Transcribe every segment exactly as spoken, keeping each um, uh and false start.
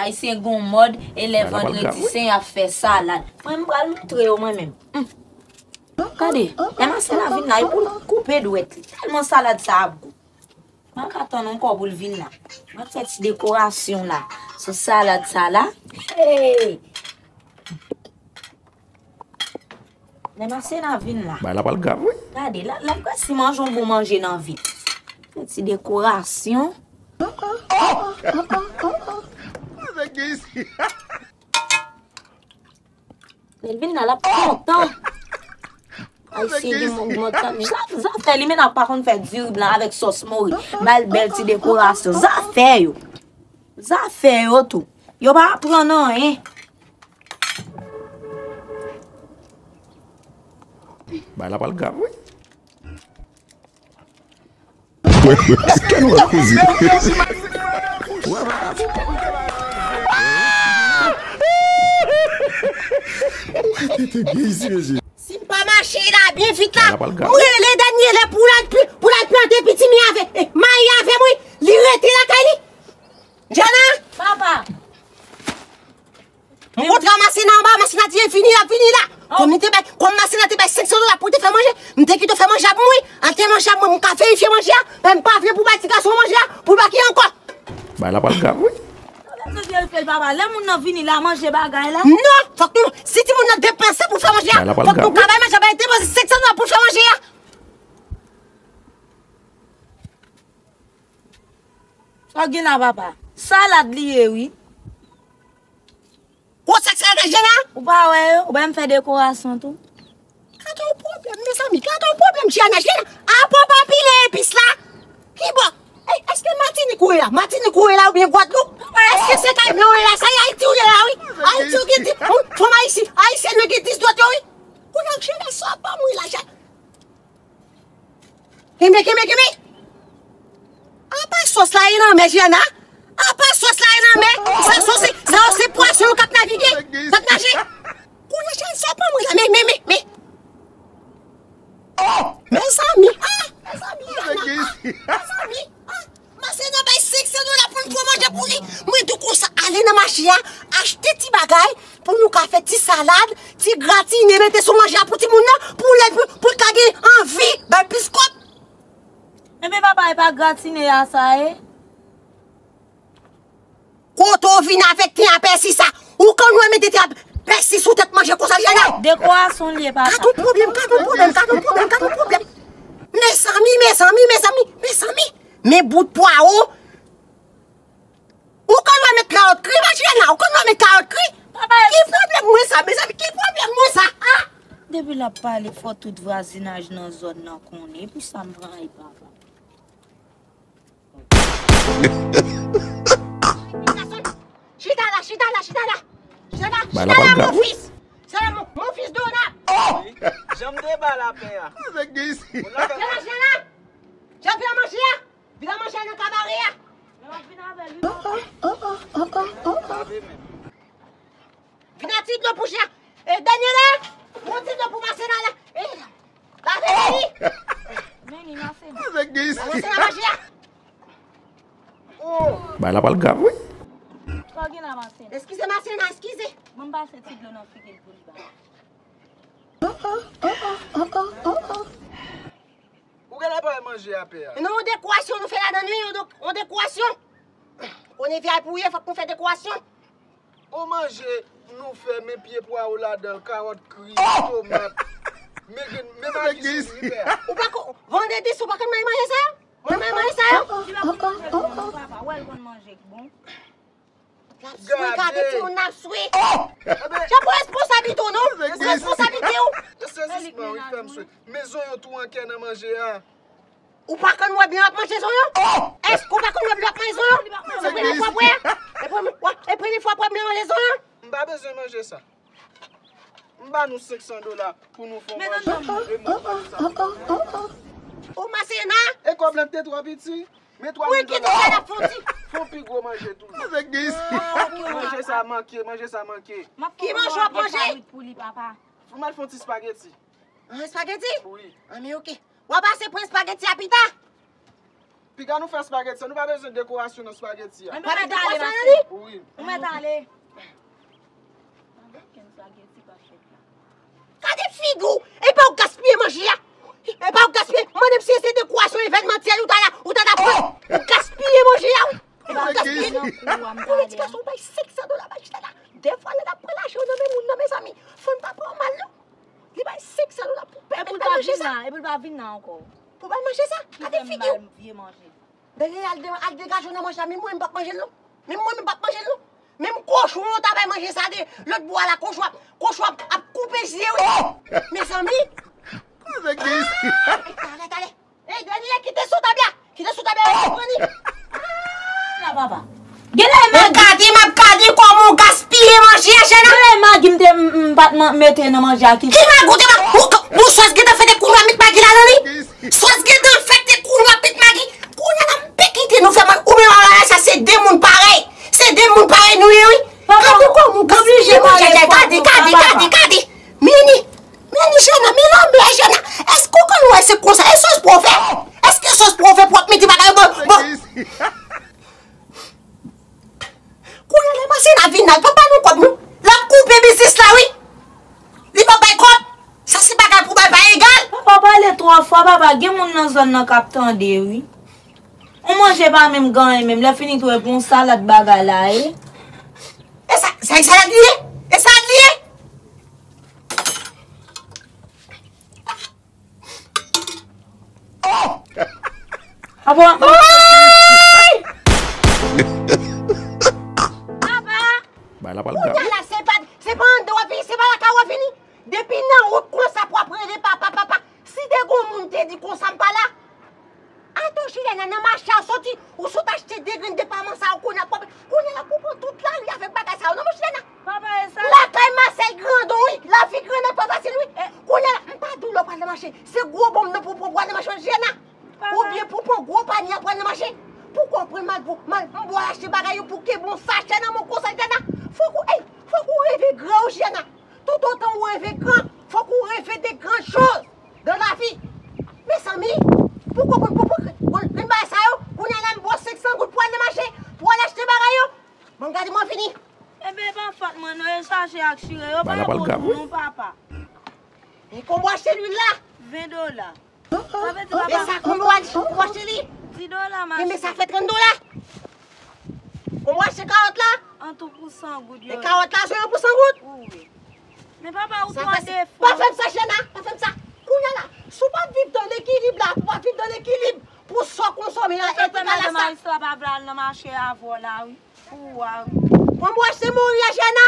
Ayisyen gon mòd, e lè vandredi sen, y ap fè salad. Mwen, m pral montre yo mwen menm. Hmm. Gade, lè Masena vin la, e pou l koupe dwèt li. Tèlman salad sa ap gou. Mwen ka tann ankò pou l vin la. Mwen fè ti dekorasyon la sou salad sa la. Hey! Lè Masena vin la. Bagay la pral grav, wi. Gade, l ap, l ap resi manje yon bon manje nan vi l. Fè ti dekorasyon. Lè l vin la, l ap kontan. Ayisyen gen mòd, mòd sa. Zafè li menm ap pa konn fè diri blan avèk sòs mori. Ba l bèl ti dekorasyon. Zafè yo. Zafè yo tou. Yo pa aprann anyen. Bagay la pral grav, wi. Èske nou wè koze? Tete byen isi, mesye. Si m pa mache la byen vit la, m rele Daniele pou l al pi-, pou l al plante pitimi avè, eh, mayi avè m, wi. Li rete lakay li. Jana! Papa! M kontre Masena anba, Masena di l vini, l ap vini la. Kòm li te bay, kòm Masena te bay senk san dola pou l te fè manje, m te kite w fè manje ap mwen. Al te manje ap mwen, m ka verifye manje a, men m pa vle pou bay ti gason manje a, pou l pa gen ankò. Bagay la pral grav, wi. Sa vle di l fè l, papa. Lè moun nan vini la, manje bagay la. Non, fòk nou, si timoun nan depanse pou fè manje a, fòk nou ka bay manje a, bay depanse senk san dola pou l fè manje a. Sa w gen la, papa? Salad li ye, wi. Gwo sak salad la, Jana? Ou pa wè yo? Ou pa m fè dekorasyon tou? Gade yon pwoblèm, mezanmi, gade yon pwoblèm, Jana, Jana. Apa w pa pile epis la? Ki bò? Ey, èske Matinik ou ye la? Matinik ou ye la oubyen Gwadloup? Èske se Kayben ou ye la? Sa e Ayiti ou ye la, wi. Ayiti ou gen dis, fanm Ayisyen, Ayisyen nou gen dis dwèt yo, wi. Kounye a, Jana, sa w ban mwen la, Jana? Kenbe, kenbe, kenbe. Apa sòs la e nan men, Jana? Apa sòs la e nan men? Sa, sa se, sa se pwason yo k ap navige, k ap naje. Kounye a, Jana, sa w ban mwen la? Men, men, men, men. Oh! Mezanmi, ah! Mezanmi, Jana, ah! Mezanmi, ah! Masena bay senk san dola pou n fè manje pou li. Mwen di w konsa, ale nan mache a, achte ti bagay pou nou ka fè ti salad, ti gratine, mete sou manje a pou timoun nan, pou lè, pou, pou l ka gen anvi bay plis kòb. Enben papa, e pa gratine a sa ye? Kote w vin avèk ten a pèsi sa? Ou konn wè mete ten a pèsi sou tèt manje konsa, Jana? Dekorasyon li ye, papa. Gad yon pwoblèm, gad yon pwoblèm, gad yon pwoblèm, gad yon pwoblèm. Mezanmi, mezanmi, mezanmi, mezanmi. Men bout pwawo. Ou konn wè met kawòt kri, Matriana? Ou konn wè met kawòt kri? Papa, ki pwoblèm mwen sa, mezanmi? Ki pwoblèm mwen sa, a? Depi l ap pale, fò tout vwazinaj nan zòn nan konnen. Pou sa m pran, e papa. Chita la, chita la, chita la. Chita la, chita la, mon fils. C'est mon, mon fils Donald. Oh! Jan m te ba lapè a. Sa k gen isi? Chita la, chita la. Jan fè manje a. Vin manje nan kabare a. Vin avè li. Lave men. Vin a ti dlo pou Jean. E, Daniela, pran ti dlo pou Masena la. E, lave men li. Men li Masena. Sa k gen isi? Masena manje a. Oh! Bagay la pral grav, wi. Sa w gen la, Masena? Eskize, Masena, eskize. Ban m pase ti dlo nan figi l pou li ba. Ou genlè pa wè manje a pè a. Non, yon dekorasyon nou fè ladan l, wi, yon dek-, yon dekorasyon. Konnen V I P ou ye, fòk nou fè dekorasyon. O manje nou fè, men pye pwawo ladan l, kawòt kri, tomat. Men grenn, men magi sou li, pè a. Ou pa ko-, vandredi, si w pa konn manje manje sa yo? Mwen manje manje sa yo? Li pa konn manje bon, papa. Wè l konn manje k bon. L ap swe, gade timoun nan ap swe. Jan pran responsablite w non. Pran responsablite w. Sezisman, wi, fè m swe. Men zonyon tou an kè nan manje a. Ou pa konn wè blan ap manje zonyon? Èske ou pa konn wè blan ap manje zonyon? Se premye fwa w wè? E premye, e premye fwa w wè blan manje zonyon? M pa bezwen manje sa. M ba nou senk san dola pou nou fè yon manje. E mwen pa sa. O Masena! E kòb la te twò piti. Men twa mil dola. Fè yon pi gwo manje tou. Manje sa manke, manje sa manke. Ki manje w ap manje? Pou li, papa. Fò m al fè yon ti espageti. An espageti? Wi. An men oke. W ap pase pran espageti a pita? Piga nou fè spageti an, nou pa bezwen dekorasyon nan spageti a. Anben, mèt ale, Masen. Wi. Ou mèt ale. Gade figi w! Epa w gaspiye manje a! Epa w gaspiye! Mande m si se dekorasyon evènmantyèl ou ta la, ou ta ta pran! Ou gaspiye manje a, wi! Ou gaspiye! Pou yon ti gason bay senk san dola bay chita la! Dèfwa lè n ap pran lajan nan men moun nan, mezanmi, fò n pa pran mal, non! Li bay senk san dola pou pèmèt bay manje sa! Epi l pa vin la ankò. Pou bay manje sa! Gade figi w! Vye manje. Dèyè al de-, al degaje w nan manje a, menm mwen m p ap manje l non. Menm mwen m p ap manje l non. Menm kochon yo ta bay manje sa de lòt bò a la, kochon ap, kochon ap, ap koupe je wi. Mezanmi. Koze ki isi. Talè, talè. Ey, Dènye, kite sou tab la. Kite sou tab la, yo pran li. La, papa. Genlè e Magi. M ap gade, m ap gade kòman w gaspiye manje a, Jana. Genlè e Magi m te, m, m pa t man-, mete nan manje a ki. Ki Magi w te man-, ou, ou sòs gentan fè te koulwa met Magi ladan li? Sòs gentan fèk te koulwa pit Magi. Kounye a la m pe kite nou fè manje. Ou menm avè sa se de moun parèy. Se de moun parèy nou ye wi. Gade kòman w gaspiye manje a. Gade, gade, gade, gade. Mini, Mini Jana, men lanmè Jana. Èske w konn wè se konsa? E sòs pou w fè? Èske sòs pou w fè pou w ap mete bagay yo bon? Bon. Kounye a lè Masena vin la, li p ap ba nou kòb non. L ap koupe biznis la wi. Li p ap bay kòb. Sa se bagay pou bay pa egal. Papa pale twò fò, papa. Gen moun nan zòn nan k ap tande wi. Ou manje pa menm gen anyen menm. Lè fini tou e pou yon salad bagay la ye. E sa, sa, salad li ye? E salad li ye? Oh! Apa? Papa! Bay la pral grav. Kounye a la, se pa, se pa anndan w ap vini, se pa lakay w ap vini. Depi nan wout konsa pou ap rele papa, papa. Si te gon moun te di konsa m pa la. Atò, Juliana, nan mache a w soti, ou sot achte de grenn depaman sa yo kounye a, kounye a la pou pran tout lari avèk bagay sa yo. Non, mon Juliana. Papa, e sa. Lakay Masèl grandon, wi. Lavi grandon pa fasil, wi. Kounye a la, m pa di w lè w pral nan mache. Se gwo bonm nan pou pran pou al nan mache, Juliana. Oubyen pou pran gwo panye pou al nan mache. Poukò w pran mal pou, mal, m pou al achte bagay yo pou kenbe yon sachè nan men w konsa, Juliana. Fòk ou, ey, fòk ou reve gran, wi, Juliana. Toutotan ou reve gran, fòk ou reve de grann choz dans la vie. Mezanmi, poukò pou, pou, pou, pou, pou bagay sa yo, kounye a la m ba w senk san goud pou al nan mache, pou al achte bagay yo. Bon, gade mwen vini. Enben, e pa fòt mwen non, e sachè ak chire yo pa bon pou nou, papa. E konbyen w achte lwil la? Ven dola. Sa vle di, papa. E sa, konbyen w achte, konbyen w achte li? Dis dola, mache. Enben, sa fè trant dola. Konbyen w achte kawòt la? An tou pou san goud yo. E kawòt la, se yon pou san goud? Wi. Men papa, ou twò defo. Pa fè m sa, Jana, pa fè m sa. Kounye a la, si w pa viv dans l'équilibre la, ou pa viv dans l'équilibre pou sa w konsome a, e te ka la sa. Malis la pa vle al nan mache avè w la, wi. Pou w a, wi. Konbyen w achte mori a, Jana?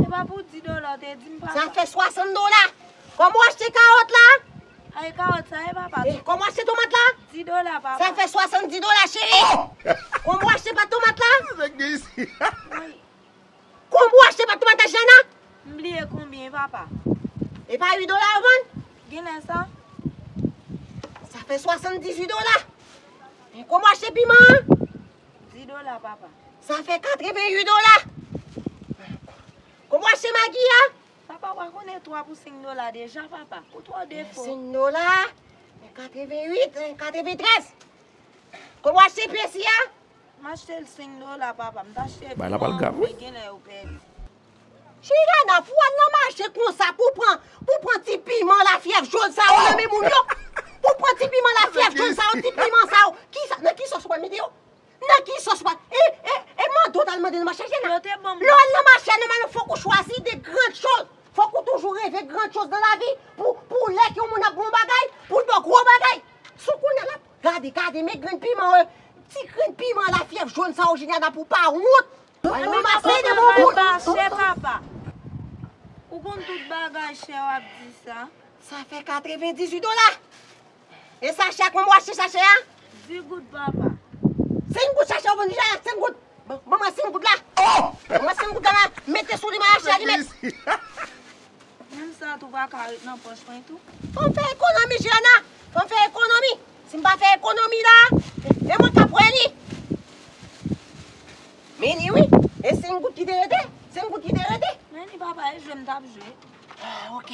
E pa pou dis dola, w te di m, papa. Sa fè swasant dola. Konbyen w achte kawòt la? Ay, kawòt sa ye, papa. E konbyen w achte tomat la? Dis dola, papa. Sa fè swasanndis dola, cheri. Konbyen w achte pat tomat la? Sa k gen isi? Wi. Konbyen w achte pat tomat la, Jana? M bliye konbyen, papa. E pa uit dola yo vann? Genlè sa. Sa fè swasanndizuit dola. E konbyen w achte piman an? Dis dola, papa. Sa fè katrevenuit dola. Konbyen w achte magi a? Papa, w pa konnen twa pou senk dola deja, papa. Ou twò defo. Senk dola, katrevenuit, katreventrèz. Konbyen w achte pesi a? M achte l senk dola, papa. M t achte piman, men genlè yo pèdi. Cheri Ana, pou w al nan mache konsa, pou w pran, pou w pran ti piman lafyèv jòn sa yo nan men moun yo. Pou w pran ti piman lafyèv jòn sa yo, ti piman sa yo. Kisa, nan ki sòs w pral mete yo? Nan ki sòs w pral? E, e, e mande w t al mande nan mache a, Ana. Lè w al nan mache a, nòmalman, fòk ou chwazi de grann choz. Fòk ou toujou reve grann choz nan lavi. Pou, pou lè ke yon moun ap ba w bagay, pou l ba w gwo bagay. Sou kounye a la, gade, gade, men grenn piman, ti grenn piman lafyèv jòn sa yo, Juliana, pou w pa wont. Ou konn tout bagay chè w ap di sa. Sa fè katrevendizuit dola. E sachè a, konbyen w achte sachè a? Dis goud, papa. Senk goud sachè a w vann deja, senk goud. Ban, ban mwen senk goud la. Ban mwen senk goud la, mete sou li, m a achte alimèt. Menm sa tou pa ka ret nan pòch mwen tou. Fò m fè ekonomi, Juliana. Fò m fè ekonomi. Si m pa fè ekonomi la, e mwen k ap wè li. Men li wi. E senk goud ki te rete. Senk goud ki te rete. Men li papa, e jwe m t ap jwe. Ah, ok.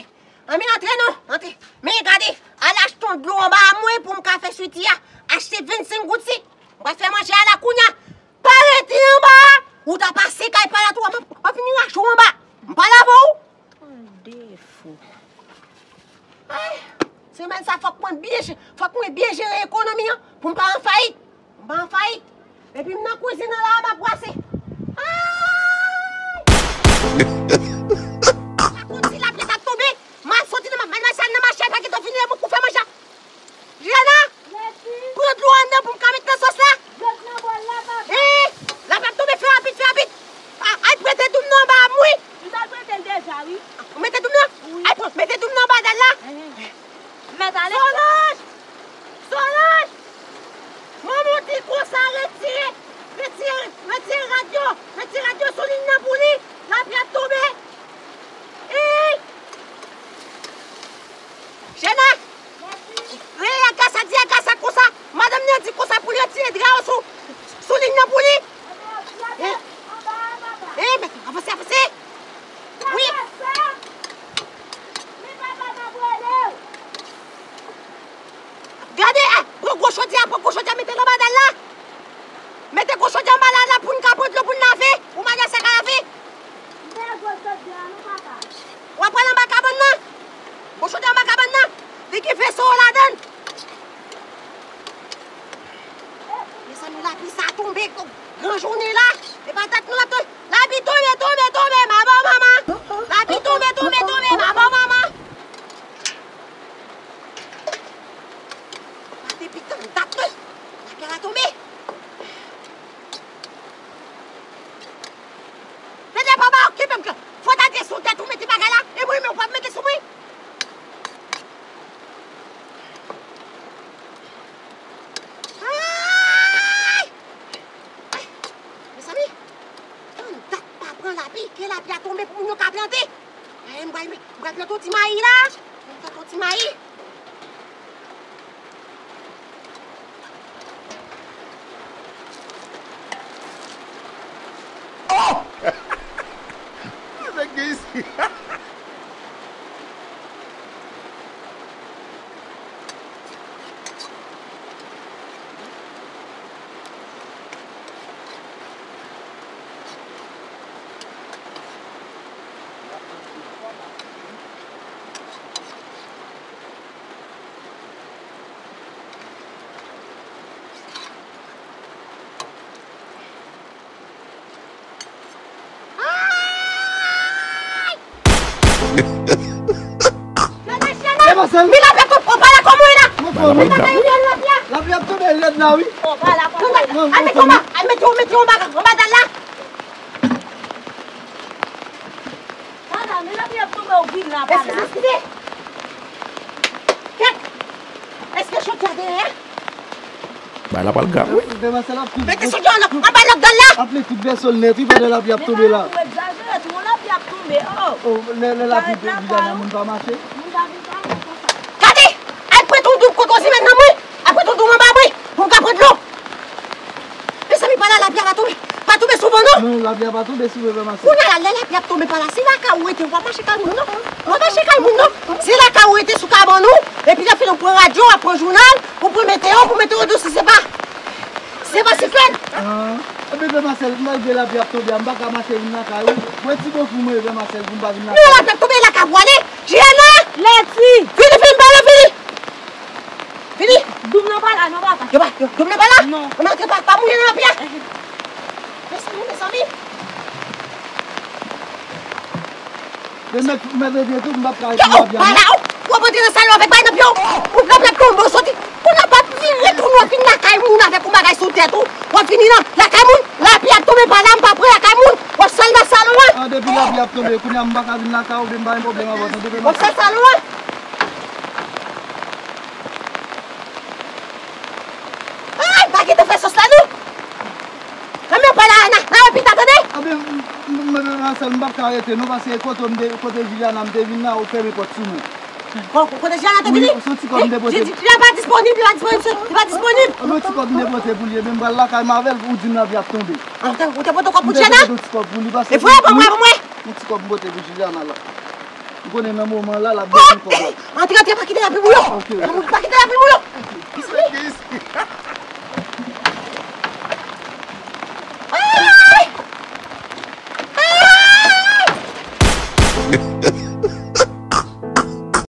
Anben, antre non, antre. Men gade, al achte yon dlo anba a mwen pou m ka fè switi a. Achte vennsenk goud sik. M pral fè manje a la kounye a. Pa rete anba a. Ou ta pase kay pa la tou, w ap, w ap vin rache w anba. M pale avè w. Tandefou. Ay, semèn sa fòk mwen byen, fòk mwen byen jere ekonomi an pou m pa an fayit. M pa an fayit. Epi m nan kwizin nan la a m ap brase. Ay! Konn si lapli t ap tonbe, m al soti nan ma-, nan machay, nan machay pa gentan fini, mwen kou fè manje. Jana, pran dlo anndan pou m ka met nan sòs la. Dlo k nan bòl la, papa. Ee, lapli ap tonbe, fè rapid, fè rapid. A, al prete doum nan anba a m wi. M t al prete l deja, wi. Ou mete doum nan? Wi. Al pran, mete doum nan anba dal la. Enhen. M mèt ale? Solanj! Solanj! Manman w di konsa, retire, retire, retire rad yo, retire rad yo sou liy nan pou li. Lapli ap tonbe. Ee! Jana! Rele Agasa, di Agasa konsa. Madanm nan di konsa pou l retire dra yo sou, sou liy nan pou li. Eh, eh, men, avanse, avanse. Wi. Gade, eh, pran gwo chodyè a, pran gwo chodyè a, mete l anba dal la. Mete gwo chodyè anba dal la pou n ka pran dlo pou n lave. Ou madanm sa ka lave. W ap pran anba kabann nan. Bon, chodyè anba kabann nan. Li gen veso ladan l. Mezanmi, lapli sa tonbe gran jounen la. E pa tèt nou l ap tonbe. Lapli tonbe, tonbe, tonbe, manman, manman. Lapli tonbe, tonbe, tonbe, manman, manman. Depi tann dat, lapli a tonbe. Tande papa, okipe m. Fò w ta gen sou tèt ou mete bagay la. E mwen menm ou p ap mete sou mwen. Ay! Mezanmi, tann dat pa pran lapli, ke lapli a tonbe pou moun yo ka plante. Ay, m pral, m pral plante yon ti mayi la. M pral plante yon ti mayi. Oh! Nèg gen isi. Ay! Mezanmi, lapli ap tonbe, ou pa la kòman w ye la? Lapli ap tonbe. Lapli ap tonbe, lèd la, wi. Ou pa la kòman w ye la? Al mete w anba, al mete w, mete w anba, anba dal la. Pala, men lapli ap tonbe, ou vin la, pala. Eskize, eskize. Kèt! Èske chodyè a dèyè a? Bay la pral grav, wi. Demen se l ap tout. Mete chodyè an anba lòt dal la. Ap li tout vèso l nèt, wi, pandan lapli ap tonbe la. Ou egzajere, tou lapli ap tonbe, oh. Oh, lè, lè lapli vin la, moun pa mache. Moun pa vin pa konsa. Gade! Al pran yon doub kote w simen nan mwen. Al pran yon doub anba mwen. Pou m ka pran dlo. Mezanmi, pa la, lapli a pa tonbe. Pa tonbe sou mwen, non. Non, lapli a pa tonbe sou mwen, vrèman. Kounye a la, lè lapli ap tonbe pa la, si lakay ou rete, ou pa mache kay moun, non. Ou pa mache kay moun, non. Si lakay ou rete sou kabann ou, epi lè fini ou pran radyo, w ap pran jounal, ou pran meteo, pou meteo di w si se pa, se pa siklòn. Ah, epi vrèman, sèl, malgre lapli ap tonbe, m pa ka mache vin lakay ou. Mwen ti bon pou mwen, vrèman, sèl, pou m pa vin lakay ou. Non, lapli ap tonbe, lakay ou ale. Jiyana! Lèti! Vini, vini, m pale, vini! Vini! Doum nan pa la, non, papa. Yo pa, yo, doum nan pa la? Non. Ou antre pa, pa mouye nan lapli a. Mezanmi, mezanmi. Mèt, mèt, mèt, mèt, tout, m p ap ka rete nan lapli a, non. Ou ap antre nan salon avèk bagay nan pye w. Ou lapli ap tonbe, ou soti. Ou nan p ap vire tounen, w ap vin lakay moun avèk yon bagay sou tèt ou. W ap vini nan lakay moun, lapli ap tonbe pa la, m p ap pran lakay moun. W ap sal nan salon an. Ah, depi lapli ap tonbe, kounye a m pa ka vin lakay ou, oubyen m pa gen pwoblèm avè w, tande, demen. W ap sal salon an. Ay, pa gentan fè sòs la, non. Nan men pa la, nan, nan pita, tande? Anben, m, m, m, m, Marcel, m p ap ka rete, non, paske kote m te, kote Juliana m te vin la, ou fèmen pòt sou mwen. Ko-, ko-, kote Juliana te vini? Wi, se yon ti kòb m te pote. Li, li, li pa disponib, li pa disponib, li pa disponib. Anben, yon ti kòb m te pote pou li, ebyen, m pral lakay m avè l, ou di m lapli ap tonbe. Ah, ou te, ou te pote yon kòb pou Juliana? M te pote yon ti kòb pou li, paske... E frè, ban mwen, ban mwen. Yon ti kòb m pote pou Juliana la. M konnen nan moman la, l ap bezwen kòb la. Antre, antre, pa kite lapli mouye w. Ok. Pa kite lapli mouye w. Mezanmi.